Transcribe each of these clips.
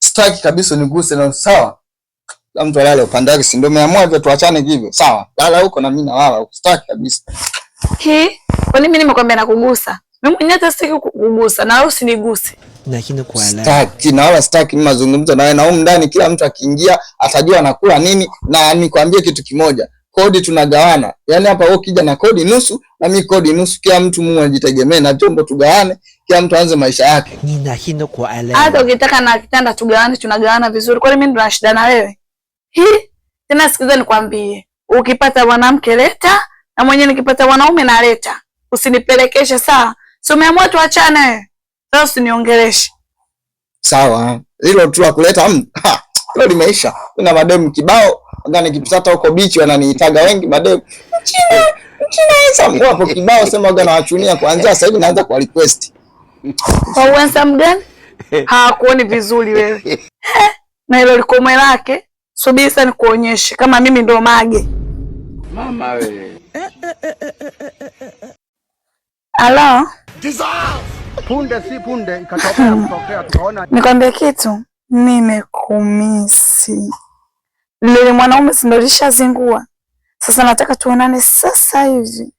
Sitaki kabisa niguse na sawa. Kila mtu alale upande wake, si ndio umeamua hivyo tuachane hivyo. Sawa. Lala huko na mimi nalala huko. Sitaki kabisa. Hi, kwa nini mimi nimekwambia nakugusa? Mimi mwenyewe hata sitaki kukugusa na wewe usiniguse. Lakini kwa leo Sitaki na wala sitaki mimi mazungumzo na wewe, na humu ndani kila mtu akiingia atajua anakula nini, na nikwambie kitu kimoja. Kodi tunagawana. Yaani hapa wewe ukija na kodi nusu na mimi kodi nusu, kila mtu mume ajitegemee na vyombo tugawane, kila mtu aanze maisha yake. Ninashindwa kuelewa. Hata ukitaka na kitanda tugawane, tunagawana vizuri. Kwani mimi ndo na shida na wewe? Hi, tena sikiza nikwambie. Ukipata mwanamke leta, na mwenyewe nikipata mwanaume naleta. Usinipelekeshe sawa? Si umeamua tuachane? Sasa usiniongeleshe. Sawa. Hilo tu la kuleta hilo limeisha. Kuna mademu kibao, anga nikipata huko bichi wananiitaga wengi mademu. Mchina, Mchina sasa wapo kibao, sema waga nawachunia kuanzia sasa hivi naanza kwa request. Kwa uhandsome gani? Hawakuoni vizuri wewe. Na hilo likomwe lake. Subiri sasa nikuonyeshe kama mimi ndo mage. Mama we. Halo? Punde si punde ikatokea kutokea tukaona Nikwambie kitu, nimekumisi. Lile mwanaume si ndo lishazingua. Sasa nataka tuonane sasa hivi.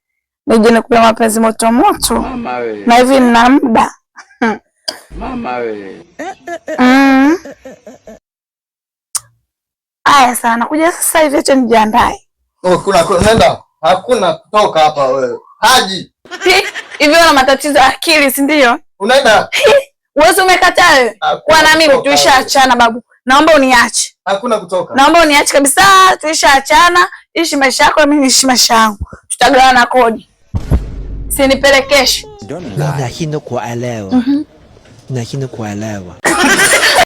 Nije nikupe mapenzi moto moto. Mama we. Na hivi nina muda. Mama we. Aya sana, nakuja sasa hivi, acha nijiandae. Oh, kuna nenda. Hakuna kutoka hapa wewe. Haji, Hivi una matatizo ya akili, si ndio? Unaenda? Wewe umekataa wewe. Hakuna Kwa na mimi kutoka. tuishaachana babu. Naomba uniache. Hakuna kutoka. Naomba uniache kabisa, tuishaachana. Ishi maisha yako, mimi niishi maisha yangu. Tutagawana kodi. Sinipelekeshe. Ninashindwa kuelewa. Nashindwa kuelewa.